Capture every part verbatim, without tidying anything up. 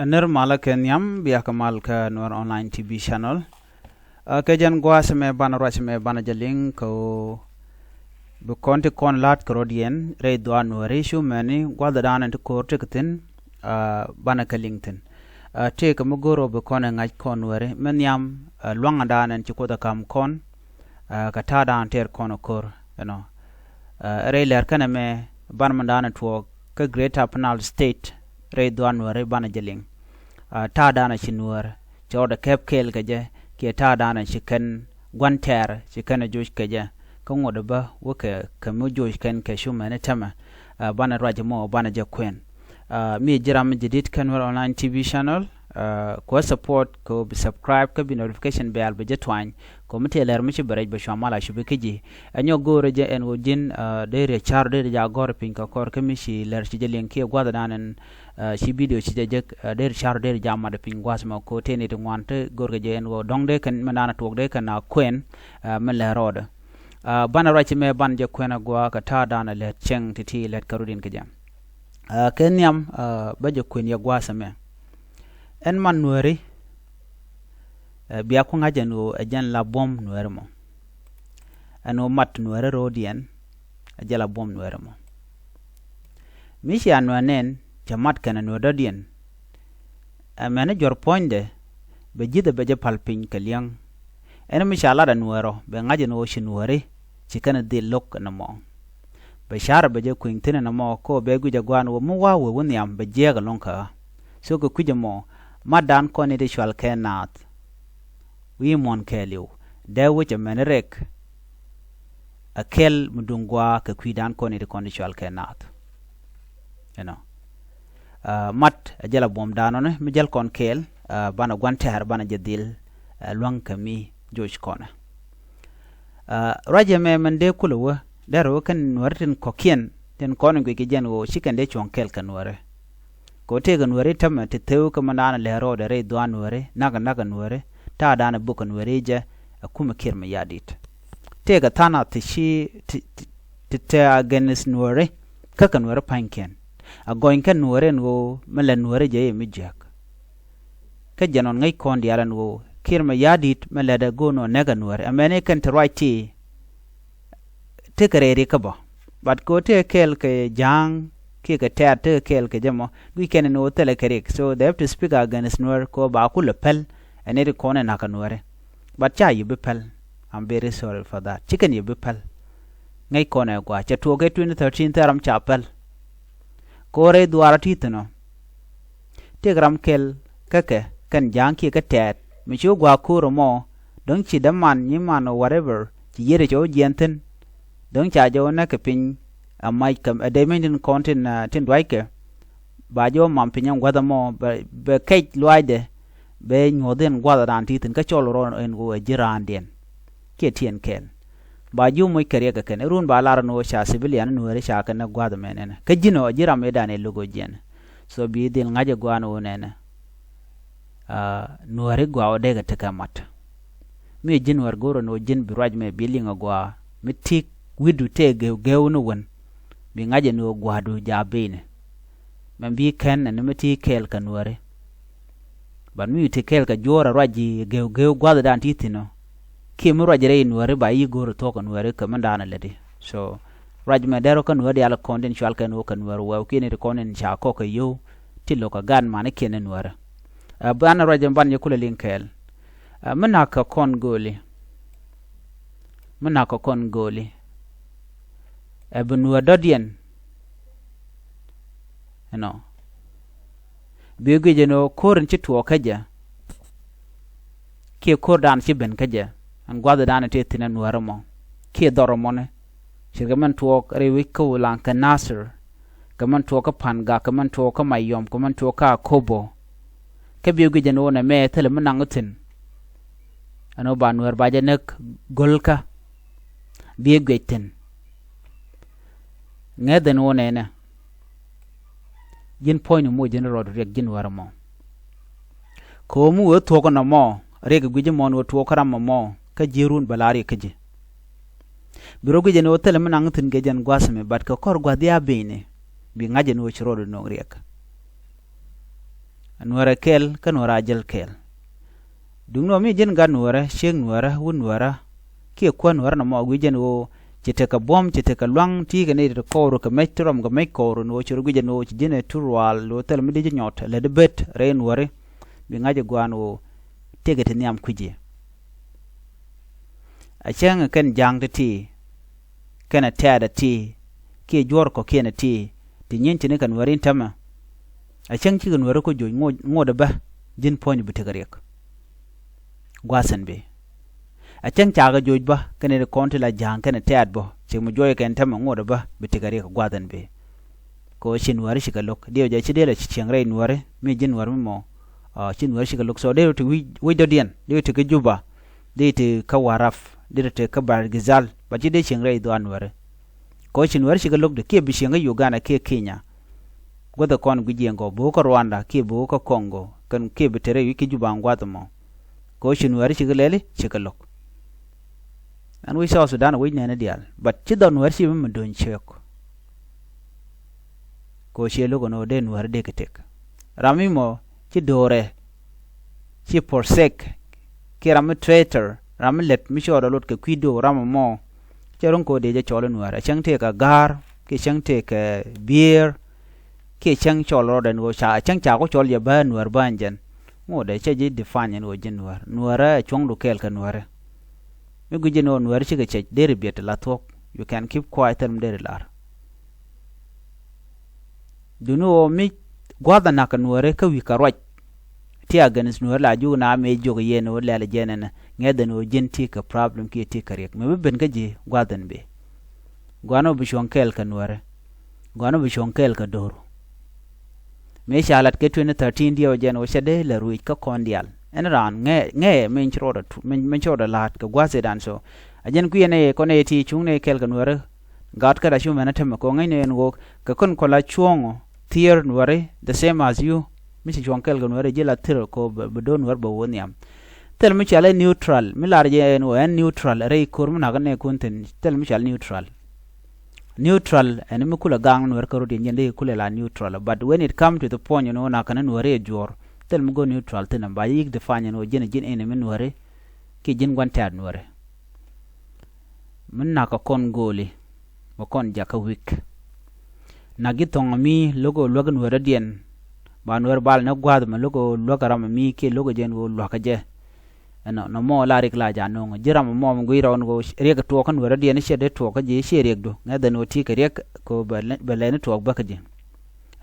Ɛ nir malä kɛ nhiam bia kɛ mal kä Nuɛr Online T V Channel. Ɛ kɛ jɛn gua̱a̱th mɛ banɛ ruac mɛ banɛ jɛ liŋ kɛ ɣöö bi kɔn ti kɔn la̱t kɛ rɔ̱diɛn rɛy dhuaar Nuääri cu mɛni gua̱thdan ɛn ti ko̱r tekɛ thi̱n. Ɛ banɛ kɛ liŋ thi̱n. Ɛ tëëkɛ mi go̱o̱r ɣöö bi kɔn ɛ ŋa̱c kɔn Nuääri mi nhiam ɛ lua̱ŋdan ɛn ci Kuoth ɛ ka̱m kɔn. Ɛ kɛ ta̱a̱dan tɛɛr kɔn ɛ ko̱r ɛnɔ. Ɛ rɛy lɛr kɛnɛ mɛ banɛ mi da̱a̱n ɛ tuɔɔk kä Greater Upper Nile State rɛy dhuaar Nuääri banɛ jɛ liŋ. Ɛ ta̱a̱dan ɛ ci Nuäär cɛ rɔɔdɛ kɛp kɛɛl kɛ jɛ kiɛ ta̱a̱dan ɛ ci kɛn gua̱n tɛɛr ci kɛn ɛ joc kɛ jɛ. Kä ŋuɔ̱t ɛ bä wä kɛ kɛ mi joc kɛn kɛ cumɛni tämɛ. Ɛ banɛ ruac ɛmɔ banɛ jɛ kuɛn. Ɛ mi ji̱ ram mi jɛ di̱t kä Nuɛr Online T V Channel. Ɛ kuɛ support kɛ ɣöö bi subscribe kä bi notification bell bi jɛ tuany. Kɛ ɣöö mi tëë lɛr mi ci bɛ rɛc bɛ cua mal a cupi kä ji̱. Ɛ nyɔk go̱o̱rɛ jɛ ɛn ɣöö ji̱n ɛ deri ɛ car deri jɛ a gɔ̱r piny kɛ kɔr kä mi ci lɛr ci jɛ liŋ kiɛ gua̱thdan ɛn ɛ ci video ci jɛ jek. Ɛ deri car deri jɛ a mat piny gua̱th mɛ ko̱ tëë ni ti ŋuan te go̱o̱rkɛ jɛ ɛn ɣöö dɔ̱ŋ dee kɛn mi naan a tuɔɔk dee kɛn a kuɛn. Ɛ mi lɛr rɔɔdɛ. Ɛ banɛ ruac mɛ banɛ jɛ kuɛn a gua̱a̱ kɛ ta̱a̱dan a lät cieŋ ti̱ti̱ lät kä rɔ̱diɛn kɛ jɛ. Ɛ kɛ nhiam ɛ bä jɛ kuɛn yɛ gua̱a̱th ɛmɛ. Ɛn man Nuääri ɛ bia ku ŋa̱c ɛn ɣöö ɛ jɛn la buɔ̱m Nuääri mɔ. Ɛn ɣöö mat Nuääri ro̱o̱diɛn ɛ jɛ la buɔ̱m Nuääri mɔ. Mi cia Nuäär nɛn cɛ mat kɛnɛ Nuäär dɔ̱diɛn. Ɛ mɛni juɔ̱r puɔ̱nydɛ bɛ ji̱thɛ bɛ jɛ pal piny kɛ li̱eŋ. Ɛn mi ca lat ɛ Nuäär ɔ bɛ ŋa̱c ɛn ɣöö ci Nuääri ci kɛn dhil lo̱k ɛn ɛmɔ. Bɛ ca̱r bɛ jɛ kui̱ny thi̱n ɛn ɛmɔ kä bɛ guic ɛ gua̱a̱n wä mi wa̱a̱ wee wä nhiam bɛ jiɛɛk ɛlɔ̱ŋ kä ɣä. So kɛ kui̱c ɛmɔ matdan kɔn ni ti cual kɛ naath. Wi̱i̱ muɔ̱n kɛɛliw dee wec ɛmɛn rɛk. Ɛ kɛl mi duŋ gua̱a̱ kɛ kui̱dan kɔn ni ti kɔn ti cual kɛ naath. Ɛnɔ. Ɛ mat ɛ jɛ la buɔ̱mdan ɔni mi jäl kɔn kɛɛl. Ɛ banɛ gua̱n tɛ̈r banɛ jɛ dhil ɛ luäŋ kɛ mi joc kɔnɛ. Ɛ ruacɛ mɛ mɛn dee kulɛ wä dee rɛ wä kɛn Nuääri tin kɔ̱kiɛn tin kɔn in guic kɛ jɛn ɣöö ci kɛn dee cuɔ̱ŋ kɛɛl kɛ Nuääri. Kɛ ɣöö tëëkɛ Nuääri tämɛ ti theu kä mɛn daanɛ lɛr rɔɔdɛ rɛy dhuaar Nuääri nakä nakä Nuääri ta̱a̱ daanɛ bukɛ Nuääri jɛ ɛ kumɛ Kiir Mayardit. Tëëkɛ tha̱a̱ŋ nath ti ci ti ti ti te against Nuääri kä kɛ Nuääri pa̱nykiɛn. A gɔny kɛn Nuääri ɛn ɣöö mi lɛ Nuääri jɛ i̱ mi jiäk. Kä jɛn ɣɔn ŋäc kɔn diaal ɛn ɣöö Kiir Mayardit mi lɛ dee go̱o̱r nɔ nɛk ɛ Nuääri ɛ mɛni kɛn te ruac ti. Tekɛ rɛɛri kä bä. But kɛ ɣöö tekɛ kɛɛl kɛ ja̱a̱ŋ kiɛ kɛ tɛ̈r tekɛ kɛɛl kɛ jɛ mɔ guic kɛn ɛn ɣöö thilɛ kɛ rik. So they have to speak against Nuäär kɛ ɣöö ba kulɛ päl ɛn iti kɔn ɛ na̱k ɛ Nuääri. But ca yɛ bi päl. I'm very sorry for that. Ci kɛn yɛ bi päl. Ŋäc kɔn ɛ gua̱a̱ cɛ tuɔɔk kɛ twenty thirteen thɛr ram ca päl. Ko̱r rɛy dhuaar a ti thi̱n ɔ. Tëëk ram kɛl kä kɛ kɛn ja̱a̱ŋ kiɛ kä tɛɛt mi ci wä gua̱a̱ ko̱r ɛmɔ. Dɔ̱ŋ ci däman nyiman ɔ whatever ci yiëër cɛ wä jiɛɛn thi̱n. Dɔ̱ŋ ca jɛ wä näk kɛ piny a mac kɛ ɛ dee meny tin kɔn tin tin duackɛ. Ba jɛ wä mam piny ɛn gua̱th ɛmɔ bɛ bɛ kɛc luaacdɛ. Bɛ nyuɔ̱th in gua̱th raan ti thi̱n kä cɔl rɔ ɛn ɣöö ɛ ji̱ raandiɛn. Kiɛ tiɛn kɛɛl. Ba ji̱ wä moc kɛ riɛk kɛ kɛn irun ba lar ɛn ɣöö ca civilian in weri ca kɛn ɛ gua̱th ɛmɛ nɛnɛ kä ji̱n ɔ ji̱ ram ëëdan ɛ lo̱k ɣöö jiɛn. So bi dhil ŋa̱c ɛ gua̱a̱n ɣöö nɛnɛ. Aa, Nuääri gɔaa ɔ dee kɛ tekɛ mat. Mi ji̱n Nuäär go̱o̱r ɛn ɣöö ji̱n bi ruac mɛ bi liŋ ɛ gɔaa mi ti̱i̱k wi̱cdu tëë geu geu ni wän. Bi ŋa̱c ɛn ɣöö gua̱a̱du jaabinɛ. Mɛn bi kɛn ɛn mi ti kɛɛl kɛ Nuääri. But mi ti kɛɛl kɛ juɔ̱ɔ̱r ɛ ruac ji̱ geu geu gua̱thdan ti thi̱n ɔ. Kiɛ mi ruac rɛy Nuääri ba yi go̱o̱r thuɔ̱k kɛ Nuääri kɛ mi da̱a̱n ɛ lätdi. So ruac mɛ dɛr ɔ kä Nuäär diaal kɔn tin cual kɛn ɣöö kɛ Nuäär wɛw kiɛn iti kɔn in ca kɔk kɛ yio̱w. Ti lo̱k kɛ gat mani kiɛn in Nuäärä. Ɛ ban ruac in ban jɛ kulɛ liŋ kɛɛl. Ɛ mi nak kɛ kɔn go̱o̱li. Mi nak kɛ kɔn go̱o̱li. Ɛ bi Nuäär dɔ̱diɛn. Ɛnɔ. Bi guic ɛn ɣöö ko̱r in ci tuɔɔk kä jɛ. Kiɛ ko̱rdan ci ben kä jɛ ɛn gua̱thdan in tëë thi̱n ɛ Nuäär ɛmɔ kiɛ dhɔr ɛmɔni. Ce̱tkɛ mɛn tuɔɔk rɛy wec kä Ulaŋ kɛ Nasir. Kɛ mɛn tuɔɔk kä Pangak kɛ mɛn tuɔɔk kä Mayom kɛ mɛn tuɔɔk kä Akobo. Kä bi guic ɛn ɣöö nɛmɛ thilɛ mi naŋ thi̱n. Ɛn ɣöö ba Nuäär ba jɛ näk go̱lkä. Bi guic thi̱n. Ŋäth ɛn ɣöö nɛnɛ. Ji̱n puɔ̱ny ni moc ji̱n rɔɔd riɛk ji̱n wär ɛmɔ. Kɛ ɣöö mi wee thuɔ̱k ɛn ɛmɔ riɛk gui̱c ɛmɔ ni wee tuɔɔk kä ram ɛmɔ kä ji̱ run bɛ la riɛk kä ji̱. Bi rɔ guic ɛn ɣöö thilɛ mi naŋ thi̱n kɛ jɛn gua̱th ɛmɛ but kɛ kɔr gua̱th ya bi̱i̱ni. Bi ŋa̱c ɛn ɣöö ci rɔɔd ɛ no̱o̱ŋ riɛk. Nuäärɛ kɛl kä Nuäärɛ a jäl kɛl. Duŋni ɣöö mi ji̱n gat Nuäärɛ, ciek Nuäärɛ, wut Nuäärɛ, kiɛ kuäär Nuäärɛ nɔmɔ, gui̱c jɛn ɣöö ci tekɛ buɔ̱m, ci tekɛ lua̱ŋ, ti kɛ nɛy ti kɔɔru kɛ mec, ti rɔm kɛ mec kɔɔru, ni ɣöö ci rɔ gui̱c jɛn ɣöö ci ji̱n ɛ tut rual, ni ɣöö thil mi dee ji̱ nyɔt lät bet rɛy Nuääri. Bi ŋa̱c ɛ gua̱a̱n ɣöö tëëkɛ ti nhiam kui̱ci. A cäŋ kɛn ja̱a̱ŋ ti̱ti̱, kɛnɛ tɛ̈t ti̱ti̱, kiɛ juɔ̱ɔ̱r kɔ̱kiɛn ti̱ti̱, ti nyieny ti̱ni kɛ Nuääri in täämɛ. A cäŋ cikɛ Nuääri kɔ joc ŋot, ŋot ɛ bä, ji̱n puɔ̱ny bi tekɛ riɛk. Gua̱a̱th ɛn bëë. A cäŋ cakɛ joc bä, kɛnɛ ti kɔn ti la ja̱a̱ŋ kɛnɛ tɛ̈t bä, cɛ mi juɔc kɛn täämɛ ŋot ɛ bä, bi tekɛ riɛk gua̱a̱th ɛn bëë. Kɛ ɣöö ci Nuääri cikɛ lo̱k. Diɛw jɛ ci dee la ci cieŋ rɛy Nuääri, mi ji̱n Nuääri mi mɔ. Ɔ, ci Nuääri cikɛ lo̱k. So dee ti wi̱c, wi̱c dɔ̱diɛn, dee ti kä Juba, dee ti kä Warrap, dee ti kä Bahr el Ghazal, ba ci dee cieŋ rɛy dhuaar Nuääri. Kɛ ɣöö ci Nuääri cikɛ lo̱k di, kiɛ bi cieŋ kä Uganda kiɛ Kenya. Guäth ɛ kɔn guic jiɛn gɔw, bi wä kä Rwanda, kiɛ bi wä kä Congo, kɛn kiɛ bi te rɛy wi̱c kä Juba ɛn gua̱a̱th ɛmɔ. Kɛ ɣöö ci Nuääri cikɛ lɛli, cikɛ lo̱k. Ɛn wi̱c South Sudan wi̱c nɛɛni diaal. But ci dhɔr Nuääri ci mi mi do̱ny ciök. Kɛ ɣöö ciɛ lo̱k ɛn ɣöö dee Nuääri dee kɛ tëk. Ram mi mɔ ci do̱rɛ, ci forsake, kiɛ ram mi traitor, ram mi lät mi cɔɔdɛ lot kɛ kui̱ do̱r ram ɛmɔ. Cɛ ro̱ŋ kɛ ɣöö dee jɛ cɔl i̱ Nuäär. A cäŋ tëëkɛ Ga̱a̱r, kiɛ cäŋ tëëkɛ Biëër, kiɛ cäŋ cɔl rɔɔdɛ ɛn ɣöö ca, a cäŋ ca ku cɔl jɛ bä Nuäär bä ɛn jɛn. Ŋotdɛ cɛ ji̱ define ɛn ɣöö ji̱n Nuäär. Nuäärä ɛ cuɔ̱ŋdu kɛɛl kɛ Nuääri. Mi gui̱c jɛn ɣöö Nuääri cikɛ cɛc, deri biɛt ti la thuɔ̱k. You can keep quiet, thil mi deri lar. Duŋni ɣöö mi gua̱th anakä Nuääri kä wi̱i̱ kɛ ruac. Ti against Nuääri la juk na mëë jiök yɛn ɣöö lɛl jɛn ɛnɛ, ŋäth ɛn ɣöö ji̱n ti kɛ problem kiɛ ti kɛ riɛk. Mëë bi ben kä ji̱ gua̱th ɛn bëë. Gua̱n ɣöö bi cuɔ̱ŋ kɛɛl kɛ Nuääri. Gua̱n ɣöö bi cuɔ̱ŋ kɛɛl kɛ do̱ru. Mëë ca lat kɛ twenty thirteen diɛw jɛn ɣöö cɛ dee lɛ ruëëc kä kɔn diaal. Ɛn raan ŋɛ, ŋɛ min ci rɔɔdɛ tu, min, min ci rɔɔdɛ la̱a̱t kɛ gua̱th ëëdan so. A jɛn kui̱ ɛn ɛ kɔn ɛ ti cuŋ nɛ kɛɛl kɛ Nuääri. Gaat kä da cu mɛn a tämɛ kɛ ɣöö ŋäcnɛ ɛn ɣöö kɛ kɔn kɔ la cuɔ̱ɔ̱ŋ ɔ thiër Nuääri the same as you. Mi ci cuɔ̱ɔ̱ŋ kɛɛl kɛ Nuääri ji̱ la thir kɛ ɣöö bɛ, bɛ do̱r Nuäär bɛ wä nhiam. Thil mi cɔal i̱ neutral, mi lar jɛ ɛn ɣöö ɛn neutral rɛy ko̱r mi nakä nɛɛkun thi̱n, thil mi cɔal neutral. Neutral ɛn mi kulɛ gaŋ Nuäär kä rɔ̱diɛn jɛn dee kulɛ la neutral. But when it come to the point ɛn ɣöö nakä ni Nuääri ɛ juɔ̱ɔ̱r, thil mi go̱o̱r neutral thi̱n ɛn ba ji̱ yik define ɛn ɣöö ji̱n ɛ ji̱n enemy Nuääri kiɛ ji̱n gua̱n tɛ̈t Nuääri. Mi nakä kɔn go̱o̱li, mi kɔn jakä weak. Nak ji̱ thɔ̱ŋ mi lo̱k ɣöö luäk Nuääri diɛn. Ba Nuäär bal ni gua̱a̱th mi lo̱k ɣöö luäk ram mi kiɛ lo̱k jɛn ɣöö luäk jɛ. Ɛnɔ, nɔmɔ la riɛk la ja nööŋ. Ji̱ ram mɔ mi guic rɔɔn ɣöö riɛk tuɔɔk kä Nuääri diɛn ciɛ dee tuɔɔk kä ji̱ ciɛ riɛkdu. Ŋäth ɛn ɣöö ti kɛ riɛk kɛ ɣöö bɛ lɛ, bɛ lɛni tuɔɔk bäk kä ji̱.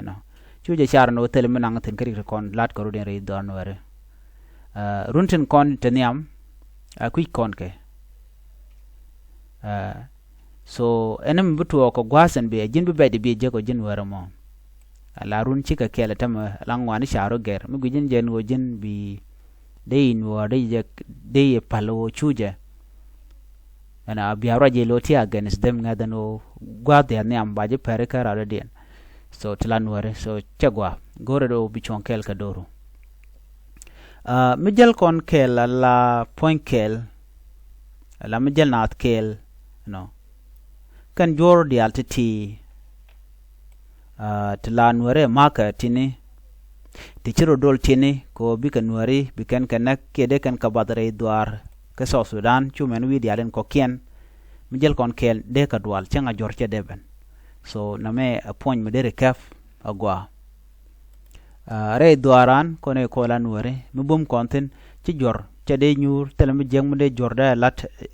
Ɛnɔ. Cu jɛ car ɛn ɣöö thil mi naŋ thi̱n kä riɛk ti kɔn lat kɛ rɔ̱diɛn rɛy dhɔr Nuääri. Ɛ, run tin kɔn te nhiam, ɛ, kui̱c kɔn kɛ. Ɛ, so, ɛn mi bi tuɔɔk kɛ gua̱a̱th ɛn bëë, ji̱n bi bɛc di bi jek ɔ ji̱n Nuäär ɛmɔ. Ala run cikɛ kɛl ɛ tämɛ, la ŋuani ca rɔ gɛr. Mi gui̱c ji̱n jɛn ɣöö ji̱n bi dee yi Nuäär, dee yi jɛ, dee yi päl ɣöö cu jɛ. Ɛn a bia ruac jɛ lo̱ ti against them ŋäth ɛn ɣöö gua̱a̱th dhiath nhiam ba ji̱ pɛri kä rat rɔ̱diɛn. So, ti la Nuääri, so, cɛ gua̱a̱. Go̱rɛ do̱ bi cuɔ̱ŋ kɛɛl kɛ do̱ru. Ɛ, mi jäl kɔn kɛɛl ala puɔ̱ny kɛɛl, ala mi jäl naath kɛɛl, ɛnɔ. Kɛn juɔ̱ɔ̱r diaal ti̱ti̱. Ɛ, ti la Nuääri ɛ ma̱kä ti̱ni, ti ci rɔ dol ti̱ni, kɛ ɣöö bikɛ Nuääri, bi kɛn kɛ näk, kiɛ dee kɛn kɛ bath rɛy dhuaar kä South Sudan, cu mɛn wi̱i̱ diaal in kɔ̱kiɛn, mi jäl kɔn kɛɛl, dee kɛ dual, cäŋ a juɔ̱r cɛ dee ben. So, nɛmɛ ɛ puɔ̱ny mi deri kɛp, a gɔaa. Ɛ, rɛy dhuaaran kɔn ɛ kɔn la Nuääri, mi bum kɔn thi̱n, ci juɔ̱r cɛ dee nyuur, thilɛ mi jiäk mi dee juɔ̱r dee lat, ɛ,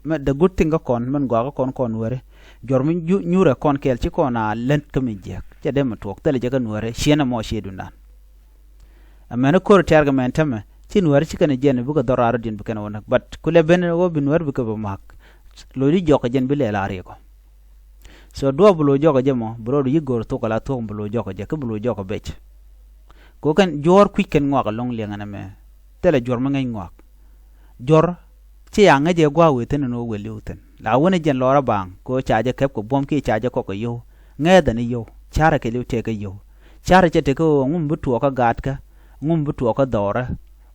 mi the good thing kä kɔn, min gɔaa kä kɔn kɔn Nuääri. Juɔ̱r mi ju-, nyuur ɛ kɔn kɛɛl, ci kɔn a lät kä mi jiäk, cɛ dee mi tuɔɔk, thilɛ jɛ kä Nuääri, ciɛn ɛmɔ ciɛ duundan. Amäni ko̱r tɛ̈r kɛ mɛn tämɛ, ci Nuääri ci kɛn jiɛn bikɛ dhɔr a rɔ̱diɛn bi kɛn wä näk. But kulɛ ben ɣöö bi Nuääri bikɛ bɛ ma̱k. Lo̱c di jɔk kɛ jɛn bi lɛl a riɛk ɔ. So duɔ̱ɔ̱p bi lo̱c jɔk kɛ jɛ mɔ, bi rɔɔdu yi̱k go̱o̱r thok ala thuɔ̱k bi lo̱c jɔk kɛ jɛ, kä bi lo̱c jɔk kɛ bec. Kɛ ɣöö kɛn juɔ̱ɔ̱r kui̱c kɛn ŋɔak ɛlɔ̱ŋ liɛŋɛ nɛmɛ. Thilɛ juɔ̱r mi ŋäc ŋɔak. Juɔ̱r, ci ya ŋäc ɛ gua̱a̱k wëë thi̱n ɛn ɣöö wël i̱ wä thi̱n. La wänɛ jɛn lɔɔr a baaŋ, kɛ ɣöö ca jɛ kɛp kɛ buɔ̱m kiɛ ca jɛ kɔk kɛ yio̱w. Ŋɛɛth ɛn i̱ yio̱w. Carɛ kɛ li̱w tëëk kä yio̱w. Carɛ cɛ tekä ɣöö ŋum bi tuɔɔk kä gaatkä. Ŋum bi tuɔɔk kä dhɔrä.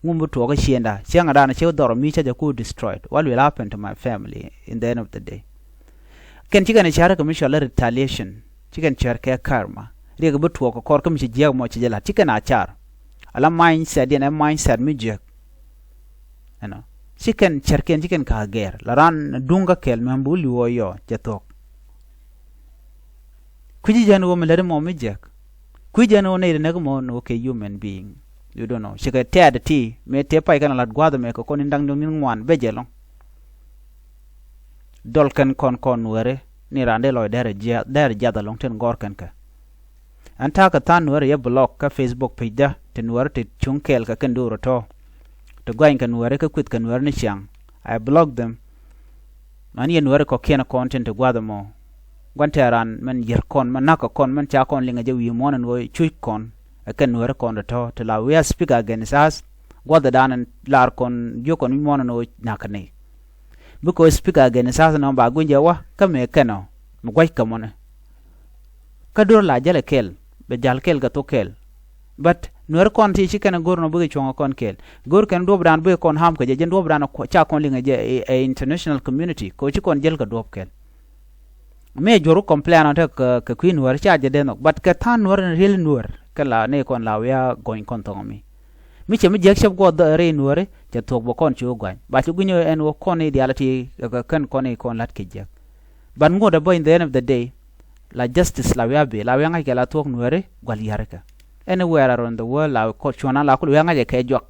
Ŋum bi tuɔɔk kä ciënda. Ciɛŋɛ daanɔ cɛ dhɔr mi ca jɛ ku destroyed. What will happen to my family in the end of the day? Kɛn ci kɛn ɛ car kɛ mi cɔal i̱ retaliation. Ci kɛn car kɛ karma. Riɛk bi tuɔɔk kɛ kɔr kä mi ci jiääk mɔ ci jɛ la̱t. Ci kɛn a car. Ala mindset yɛn ɛ mindset mi jiäk. Ɛnɔ ci kɛn cärkiɛn ci kɛn ka gɛr la ran duŋ kä kɛl mɛm bi wä li̱w ɔ yɔ cɛ thuɔ̱k. Kui̱ci jɛn wä mi läti mɔ mi jiäk. Kui̱ci jɛn wä nɛy ti näk mɔ ni wä kɛ human being. You don't know cikɛ tɛɛt ti mëë tëë pay kɛn a lat gua̱th mɛ kɛ kɔn in da̱ŋ diɔ̱k ni̱n ŋuan bɛ jɛ lɔ̱ŋ. Dɔl kɛn kɔn kɔn nuɛri ni raan dee lɔc dɛr jiath alɔŋ tin gɔr kɛn kɛ. Ɛn ta̱a̱ kɛ tha̱a̱ŋ nuɛri yɛ block kä Facebook page dä ti nuɛri ti cuŋ kɛɛl kɛ kɛn do̱r tɔ̱. Ti gɔany kɛ nuɛri kä kuith kɛ nuɛri ni ciaŋ. I block them. Man yɛ nuɛri kɔ̱kiɛn kɔn tin ti gua̱th ɛmɔ. Gua̱n tɛɛr raan mɛn yier kɔn mɛn na̱k kɛ kɔn mɛn ca kɔn liŋɛ jɛ wi̱i̱ muɔ̱ɔ̱n ɛn ɣöö cuc kɔn ɛ kɛn nuɛri kɔn ti tɔ̱ ti la wi̱i̱ a speak against us. Gua̱th ɛ daan ɛn lar kɔn jiök kɔn wi̱i̱ muɔ̱ɔ̱n ɛn ɣöö na̱k kɛ ni. Bikɛ speaker against us nɔ ba guinyɛ wa kä mëë kɛnɔ mi gua̱c kä mɔnɛ. Kä do̱r la jälɛ kɛl bɛ jal kɛl kɛ thok kɛl. But nuɛr kɔn ti ci kɛn go̱r nɔ bikɛ cuɔ̱ŋ kɔn kɛl go̱r kɛn duɔ̱p dan bikɛ kɔn ham kɛ jɛ jɛn duɔ̱p dan ca kɔn liŋɛ jɛ ɛ international community kɛ ci kɔn jäl kɛ duɔ̱p kɛl. Mëë juɔ̱r wä complain ɔn tekɛ kɛ kui̱ nuäär ca jɛ dee nhɔk but kɛ tha̱a̱ŋ nuäär in riel nuäär kɛ la ni kɔn la wiaa gɔny kɔn thɔŋ mi. Mi cɛ mi jiäk cäp guɔ dhɔri nuääri cɛ thuɔ̱k bä kɔn ci wä gua̱ny ba ci gui̱ny ɛn wä kɔn i̱ diaal ti kɛ kɛn kɔn i̱ kɔn la̱t kɛ jiäk. But ŋuɔ̱t ɛ bä in the end of the day la justice la wiaa bi la wiaa ŋa̱c kɛ la thuɔ̱k nuääri gua̱l ya̱rikɛ. Anywhere around the world la cuɔ̱n an la kul wiaa ŋa̱c ɛ kɛ juak.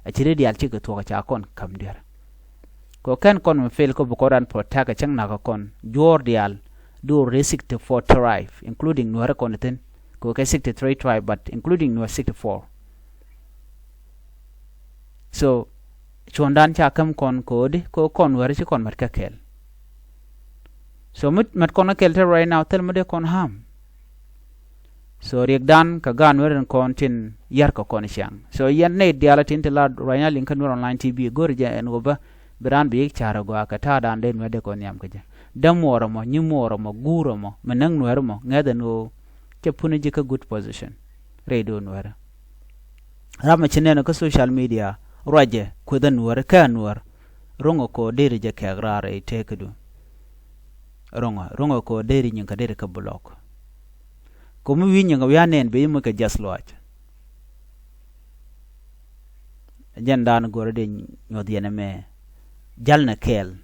A ci ri diaal cikɛ thuɔ̱k ca kɔn ka̱m duer. Kɛ kɛn kɔn mi fail kä bi kɔn ran protect a cäŋ nakä kɔn juɔ̱ɔ̱r diaal. Duɔr ri sixty four tribe including nuäärä kɔn ithin. Kɛ kɛ sixty three tribe but including nuäär sixty four. So cuɔ̱ndan ca käm kɔn kɛ ɣöö di kɛ kɔn nuäärä ci kɔn mät kä kɛl. So mi mät kɔn kä kɛl te right now thil mi dee kɔn harm. So riɛkdan kɛ gaat nuäärä in kɔn tin yär kɛ kɔn ciaŋ. So yɛn nɛy diaal a tin ti la right now liŋ kä nuäär online T V go̱ri jɛ ɛn ɣöö bä bi raan bi yik ca̱r a gɔaa kɛ ta̱a̱dan dee nuäär dee kɔn nhiam kɛ jɛ. Däm muɔɔr ɛmɔ nyi muɔɔr ɛmɔ guur ɛmɔ mi näk nuäär ɛmɔ ŋɛth ɛn ɣöö cɛ puni ji̱ kä good position. Rɛy do̱o̱ nuäärä. Ram mi ci nɛn kä social media ruacɛ kueth ɛ nuäärä kɛ nuäär. Ro̱ŋɛ kɛ ɣöö deri jɛ kɛɛk raar ɛ teekädu. Ro̱ŋɛ ro̱ŋɛ kɛ ɣöö deri nyiŋ kɛ deri kä block. Kɛ mi wi̱i̱ nyiŋ kɛ wi̱i̱ a nɛn bɛ i̱ muc kɛ jiath luaac. Jɛn daan go̱rä dee nyuɔth yɛn ɛmɛ. Jal nɛ kɛɛl.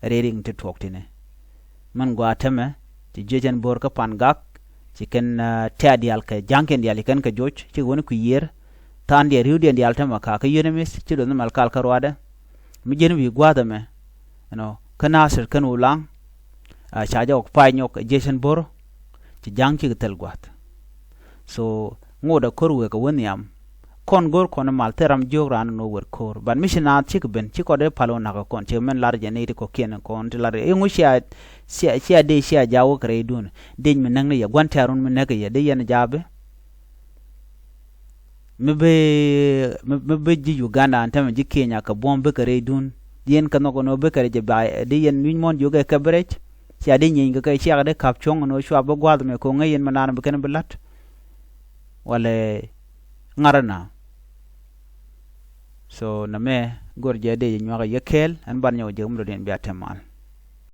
Rɛy riŋ ti tuɔɔk tinɛ. Min gɔaa tämɛ ci jiec ɛn bo̱o̱r kä Pan Gak. Ci kɛn tɛ̈t diaal kɛ ja̱ŋkiɛn diaal ci kɛn kɛ joc ci kɛ wä ni kui̱ yiër. Tha̱a̱ŋdiɛn ri̱wdiɛn diaal tämɛ ka̱ kä yien mi ci duɔth ni mal kal kä ruaadɛ. Mi jiɛn wi̱i̱ gua̱a̱th ɛmɛ. Ɛnɔ kä Nasir kɛn Ulaŋ. Ca jɛ ɣɔk pay nyɔk ɛ jiec ɛn bo̱o̱r. Ci ja̱ŋ cikɛ thil gua̱a̱th. So ŋot ɛ ko̱r wek ɛ wä nhiam. Kɔn go̱r kɔn mal thil ram jiök raan ni wä wër ko̱r but mi ci naath cikɛ ben ci kɔn dee pal wä nakä kɔn ci mɛn lar jɛ ni ti kɔ̱kiɛn kɔn ti lar iŋu cia cia cia dee cia jaak wä kɛ rɛydun. Dec mi näk ni yɛ gua̱n tɛ̈run mi näk yɛ dee yɛn jaabɛ. Mi bi mi bi ji̱ Uganda an tämɛ ji̱ Kenya kɛ buɔ̱m bikɛ rɛydun. Yɛn kɛ nhɔk ni wä bikɛ rɛy jɛ ba dee yɛn wi̱c muɔ̱n jiök ɛ kɛ bi rɛc. Cia dee nyieny kɛ kɛ ciakɛ dee ka̱p cuɔ̱ŋ ni wä cua bi gua̱a̱th mɛ ko̱ŋ ŋäc yɛn mi naan bi kɛn bi la̱t. Walɛ ŋarä na. So nɛmɛ go̱r jɛ dee jɛ nyuak a yɛ kɛɛl ɛn ban nyɔk jɛ mi dɔ̱diɛn bia te mal.